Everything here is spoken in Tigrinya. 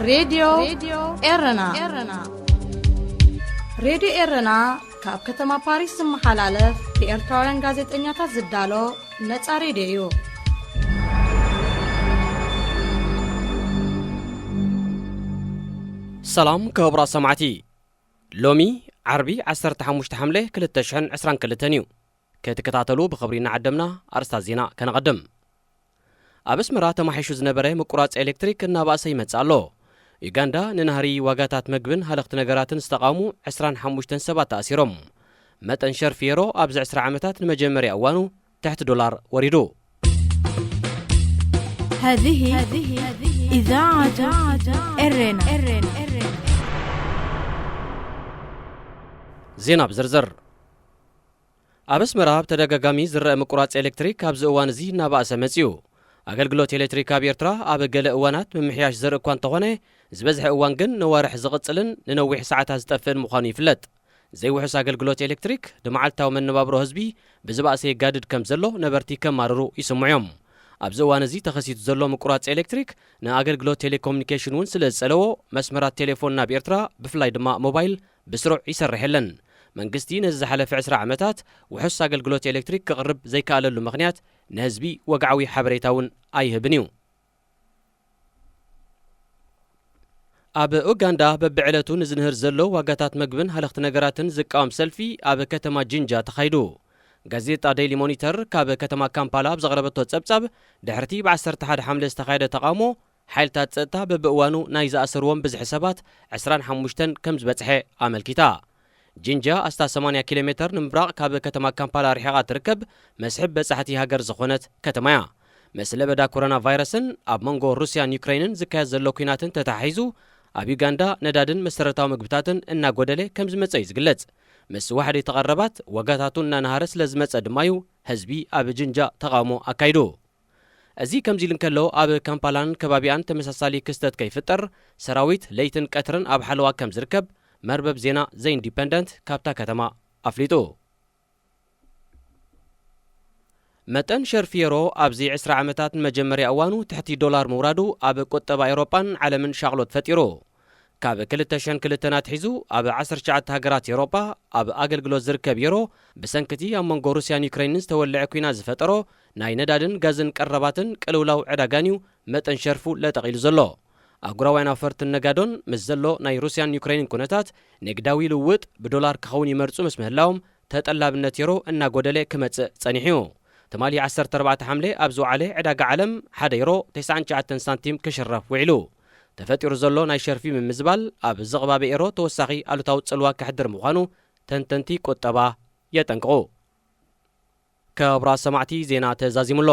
ሬድዮ ኤረና። ሬድዮ ኤረና ካብ ከተማ ፓሪስ ዝመሓላለፍ ብኤርትራውያን ጋዜጠኛታት ዝዳሎ ነጻ ሬድዮ እዩ። ሰላም ክቡራት ሰማዕቲ፣ ሎሚ ዓርቢ ዓሰርተ ሓሙሽተ ሓምለ ክልተ ሽሕን ዕስራን ክልተን እዩ። ክትከታተሉ ብኽብሪ እናዓደምና ኣርእስታት ዜና ከነቐድም። ኣብ ኣስመራ ተማሒሹ ዝነበረ ምቁራጽ ኤሌክትሪክ እናባእሰ ይመጽእ ኣሎ። ዩጋንዳ ንናህሪ ዋጋታት መግብን ሃለኽቲ ነገራትን ዝተቓወሙ ዕስራን ሓሙሽተን ሰባት ተኣሲሮም። መጠን ሸርፊ የሮ ኣብዚ ዕስራ ዓመታት ንመጀመርያ እዋኑ ትሕቲ ዶላር ወሪዱ። هذه إذاعة إرنا. ዜና ብዝርዝር። ኣብ ኣስመራ ብተደጋጋሚ ዝረአ ምቁራጽ ኤሌክትሪክ ኣብዚ እዋን እዚ እናባእሰ መጺኡ። ኣገልግሎት ኤሌክትሪክ ኣብ ኤርትራ ኣብ ገለ እዋናት ምምሕያሽ ዘርኢ እኳ እንተኾነ፣ ዝበዝሐ እዋን ግን ነዋርሕ ዝቕጽልን ንነዊሕ ሰዓታት ዝጠፍእን ምዃኑ ይፍለጥ። ዘይውሑስ ኣገልግሎት ኤሌክትሪክ ንመዓልታዊ መነባብሮ ህዝቢ ብዝባእሰ የጋድድ ከም ዘሎ ነበርቲ ከማርሩ ይስምዑ እዮም። ኣብዚ እዋን እዚ ተኸሲቱ ዘሎ ምቁራጽ ኤሌክትሪክ ንኣገልግሎት ቴሌኮሙኒኬሽን እውን ስለ ዝጸለዎ፣ መስመራት ቴሌፎን ናብ ኤርትራ፣ ብፍላይ ድማ ሞባይል፣ ብስሩዕ ይሰርሕ የለን። መንግስቲ ነዚ ዝሓለፈ ዕስራ ዓመታት ውሑስ ኣገልግሎት ኤሌክትሪክ ክቕርብ ዘይከኣለሉ ምኽንያት ንህዝቢ ወግዓዊ ሓበሬታ እውን ኣይህብን እዩ። ኣብ ኡጋንዳ በብዕለቱ ንዝንህር ዘሎ ዋጋታት መግብን ሃለኽቲ ነገራትን ዝቃወም ሰልፊ ኣብ ከተማ ጂንጃ ተኻይዱ። ጋዜጣ ዴይሊ ሞኒተር ካብ ከተማ ካምፓላ ኣብ ዘቕረበቶ ጸብጻብ፣ ድሕርቲ ብ ዓሰርተ ሓደ ሓምለ ዝተኻየደ ተቓውሞ፣ ሓይልታት ጸጥታ በብእዋኑ ናይ ዝኣሰርዎም ብዝሒ ሰባት ዕስራን ሓሙሽተን ከም ዝበጽሐ ኣመልኪታ። ጂንጃ ኣስታት ሰማንያ ኪሎ ሜተር ንምብራቕ ካብ ከተማ ካምፓላ ርሒቓ ትርከብ መስሕብ በጻሕቲ ሃገር ዝኾነት ከተማ እያ። ምስ ለበዳ ኮሮና ቫይረስን ኣብ መንጎ ሩስያን ዩክሬንን ዝካየድ ዘሎ ኲናትን ተተሓሒዙ፣ ኣብ ዩጋንዳ ነዳድን መሰረታዊ ምግብታትን እናጎደለ ከም ዝመጸ እዩ ዝግለጽ። ምስ ዋሕዲ ተቐረባት ዋጋታቱ እናነሃረ ስለ ዝመጸ ድማ እዩ ህዝቢ ኣብ ጅንጃ ተቓውሞ ኣካይዱ። እዚ ከምዚ ኢሉ እንከሎ፣ ኣብ ካምፓላን ከባቢኣን ተመሳሳሊ ክስተት ከይፍጠር ሰራዊት ለይትን ቀትርን ኣብ ሓለዋ ከም ዝርከብ መርበብ ዜና ዘ ኢንዲፐንደንት ካብታ ከተማ ኣፍሊጡ። መጠን ሸርፊ ዩሮ ኣብዚ ዕስራ ዓመታት ንመጀመርያ እዋኑ ትሕቲ ዶላር ምውራዱ ኣብ ቁጠባ ኤውሮጳን ዓለምን ሻቕሎት ፈጢሩ። ካብ ክልተ ሽሕን ክልተን ኣትሒዙ ኣብ ዓሰርተ ትሽዓተ ሃገራት ኤውሮጳ ኣብ ኣገልግሎት ዝርከብ ዩሮ ብሰንክቲ ኣብ መንጎ ሩስያን ዩክሬንን ዝተወልዐ ኲናት ዝፈጠሮ ናይ ነዳድን ጋዝን ቀረባትን ቅልውላው ዕዳጋን እዩ መጠን ሸርፉ ለጠቕ ኢሉ ዘሎ። ኣህጉራውያን ኣውፈርትን ነጋዶን ምስ ዘሎ ናይ ሩስያን ዩክሬንን ኩነታት ንግዳዊ ልውውጥ ብዶላር ክኸውን ይመርጹ ምስ ምህላዎም ተጠላብነት ዩሮ እናጎደለ ክመጽእ ጸኒሑ እዩ። ትማሊ ዓሰርተ ኣርባዕተ ሓምለ ኣብ ዝወዓለ ዕዳጋ ዓለም ሓደ ዩሮ ተስዓን ትሽዓተን ሳንቲም ክሽረፍ ውዒሉ። ተፈጢሩ ዘሎ ናይ ሸርፊ ምምዝባል ኣብ ዝቕባበ ዩሮ ተወሳኺ ኣሉታዊ ጽልዋ ከሕድር ምዃኑ ተንተንቲ ቁጠባ የጠንቅቑ። ክቡራት ሰማዕቲ፣ ዜና ተዛዚሙ ኣሎ።